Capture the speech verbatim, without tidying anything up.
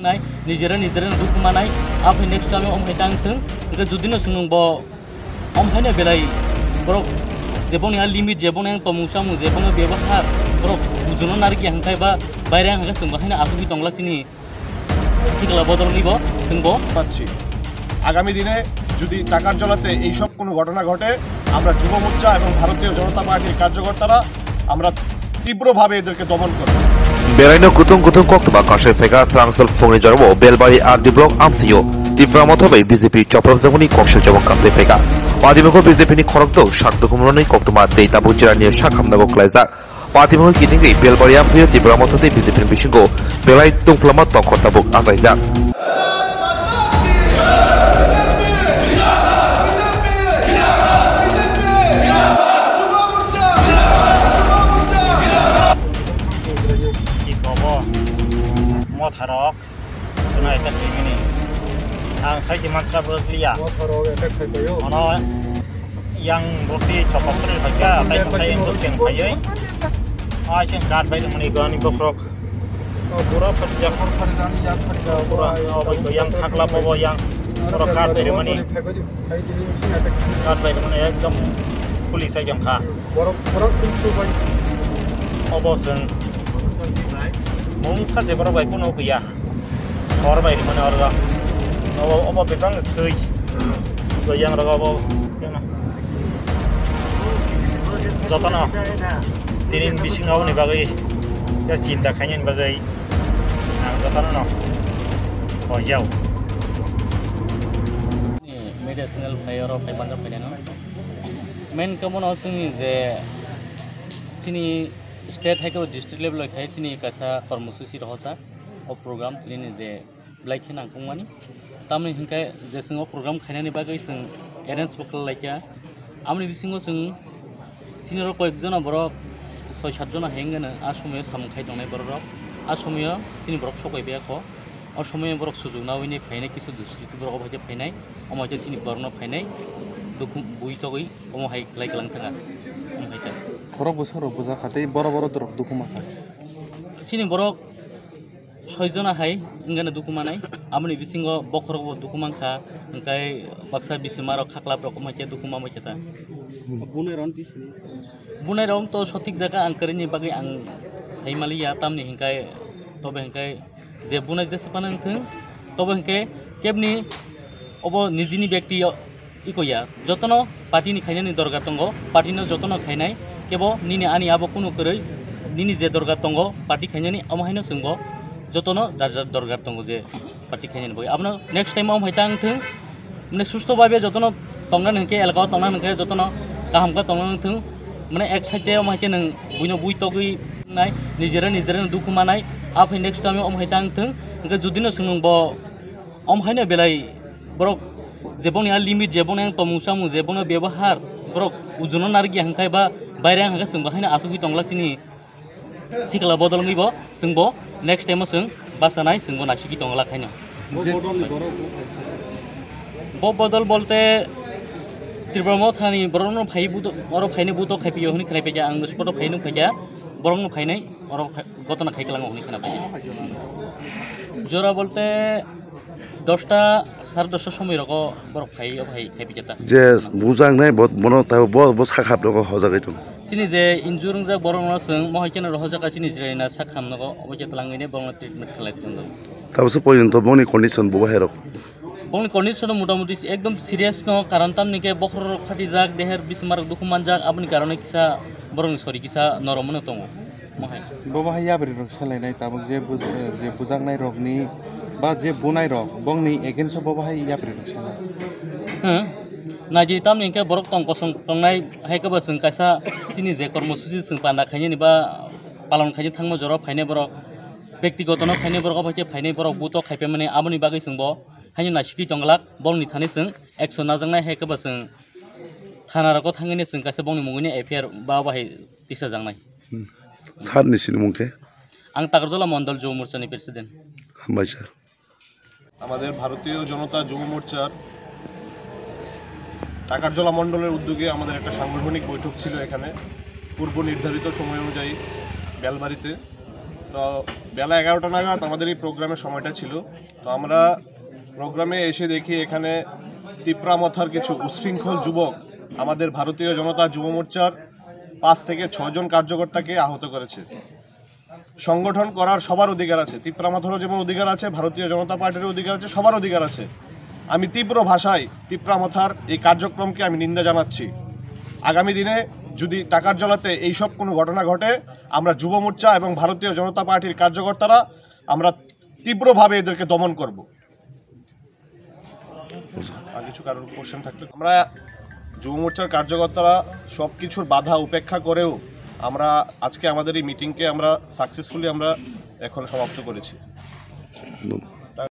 Nai, nijera nijera no dukhu manai, aphai next time om hai tang thung, hingke judi no swnung bo om hai no belai borok jeboni a limit, jeboni ang tomung samung, jeboni bebahar, borok ujuno narikya hingkai ba baire ang hingke chwng bo haino asugwi tonglak chini sikla bodol ni bo chwng bo. পাচ্ছি। আগামী দিনে যদি টাকার জলাতে এইসব কোনো ঘটনা ঘটে, আমরা যুব মোর্চা এবং ভারতীয় জনতা পার্টির কার্যকর্তারা আমরা তীব্রভাবে এদেরকে দমন করব। Belaino kutung kutung koktwma kasai phaikha swrangsul phungni jorao Belbari R D block amsio Tipra Motha bai B J P chopropjakmani koksil chabang kasai phaikha. Adimugo B J P ni khorokdok sak dukhumrokni koktwma tei tabuk jirani sak hamnago kwlaijak. Patimung kitingwi Belbari amsio Tipra Motha tei B J P ni bisingo belai tungphla ma tongkhor tabuk achaijak. Ki kobo motharok. Chwngno attack khaimani. Ang sai se mansa bwrwk liya. Ono yang bwrwkti chopasari phaikha, tai bwsai bwskang phaiwi. Ai se guard bai mani gani bokrok. Pura, oh, yang khakla bobo yang pura guard bai mani. Guard bai mani ekdom police ai jong kha. Obo chwng mung sa se borok bai kuno kuya. Hor bai rimani orga. Obo, obo bebang thwi. Yang rogo obo. Jotono tini bisingo ni bagwi ya chinta khainani bagwi ang jotono no hojao. Media channel phai oro phai manjak phai no. Main kamo no chwngni je chini state hai khe district level khai chini kaisa kormosuchi rohorjak o program tini je belai khe nangkukmani. Tamoni hinkhe je chwng o program khainani bagwi chwng arrange bo khlai laikha. Amoni bisingo chwng chini oro koyek jona borok soi sat jona hai wngkhe a somoyo samung khai tongnai borok rok. A somoyo chini borok sok bai biyakho. O somoyo borok sujuk naui ni phainai kisu dusti borok obo hai khe phainai. Omo hai khe chini borokno phainai. Dukhu bui togwi omo hai khlai kwlang thanga. Omo hai khe. Borok bwsarok bwjakha tei boro boro dorok dukhu mankha. Chini borok soi jona hai wngkhe dukhu manai, aboni bisingo bokhorok bo dukhu mankha, hwnkhe baksa bisima rok khaklap rok wngkhe dukhu manbai khe ta. Bunai rok to sothik jaga ang kwrwini bagwi ang sai maliya, tamni hwnkhe tobe hwnkhe je bunai jesa phano wngthung, tobe hwnkhe kebni obo nijini byakti iko ya, jotono party ni khainani dorgar tongo, party no jotono khainai, kebo nini ani abo kunu kwrwi, nini je dorgar tongo, party khainani, omo haino chwngbo jotono jar jar dorgar tongo je party khainani bagwi. Abono next time omo hai ta wngthung, mane susto babe jotono tongna hwnkhe, elaka o tongna hwnkhe jotono kaham khe tongna wngthung, mane ek side te omo hai khe nwng buino bui togwi nai, nijera nijera no dukhu manai, aphai next time omo hai ta wngthung, hwnkhe judino chwng nwng bo Om haino belai borok jeboni a limit, jeboni ang tomung samung, jeboni bebahar, borok ujuno narikya hwnkhe ba baire ang hwnkhe chwngbo haino asugwi tonglak chini sikla bodol wngwi bo chwngbo next time o chwng bachanai chwngbo naisiki tonglak haino. Bo bodol ni borok bo kaisa. Bo bodol bolte Tripura Mothani borokno phai buto, oro phaini buto khaipiyo hwnwi khnai paikha, ang spot o phai nukphaikha, borokno phainai oro gotona khai kwlango hwnwi khna paikha. Jora bolte dosta, sare dosta somoi rogo borok phai, o phai, khai pijata. Je bujaknai bo, bono ta bo, bo sak hap rogo hojagwi tong. Chini je injure wngjak borok no chwng mohai khe no rohorjak chini Jirayana sak ham nogo, obo khe twlangwi ne borok no treatment khlai tongo. Tabukhe porjonto boni condition bo bahai rok. Boni condition motamuti ekdom serious no, karon tamni khe bokhorok phatijak, deher bismarok dukhu manjak, aboni karone kisa borokni sori kisa norom no tongo. Mohai. Bo bahai yapri rok salainai tabuk je buj-, je bujaknai rokni ba je bunai rok bongni against o bo bahai yapri rok salai. Hmm. Naidi tamni hwnkhe borok tong kosong tongnai hai khe bo chwng kaisa chini je kormosuchi chwng panda khainani ba palon khaina thangma jora phainai borok, bektigoto no phainai borok, obo hai khe phainai borok buto khaipai mani, aboni bagwi chwng bo haino naisiki tongglak, borokni thani chwng action najaknai hai khe bo chwng thana rogo thangwi chwng kaisa bongni mungwi F I R ba bahai tisajaknai. Hmm. Sir ni sinimung khe? Ang Takarjala Mondol Jubo Morcha ni president. Hambai sir. আমাদের ভারতীয় জনতা যুব মোর্চার টাকারজলা মণ্ডলের উদ্যোগে আমাদের একটা সাংগঠনিক বৈঠক ছিল এখানে পূর্ব নির্ধারিত সময় অনুযায়ী বেলবাড়িতে। তো বেলা এগারোটা নাগাদ আমাদের এই প্রোগ্রামের সময়টা ছিল। তো আমরা প্রোগ্রামে এসে দেখি এখানে তিপ্রা মথার কিছু উচ্ছৃঙ্খল যুবক আমাদের ভারতীয় জনতা যুব মোর্চার পাঁচ থেকে ছয় জন কার্যকর্তাকে আহত করেছে। সংগঠন করার সবার অধিকার আছে, তিপ্রা মথারও যেমন অধিকার আছে, ভারতীয় জনতা পার্টিরও অধিকার আছে, সবার অধিকার আছে। আমি তীব্র ভাষায় তিপ্রা মথার এই কার্যক্রমকে আমি নিন্দা জানাচ্ছি। আগামী দিনে যদি টাকার জলাতে এইসব কোনো ঘটনা ঘটে, আমরা যুব মোর্চা এবং ভারতীয় জনতা পার্টির কার্যকর্তারা আমরা তীব্রভাবে এদেরকে দমন করব। আর কিছু কারোর কোশ্চেন থাকলে আমরা যুব মোর্চার কার্যকর্তারা সব কিছুর বাধা উপেক্ষা করেও আমরা আজকে আমাদের এই মিটিংকে আমরা সাকসেসফুলি আমরা এখন সমাপ্ত করেছি।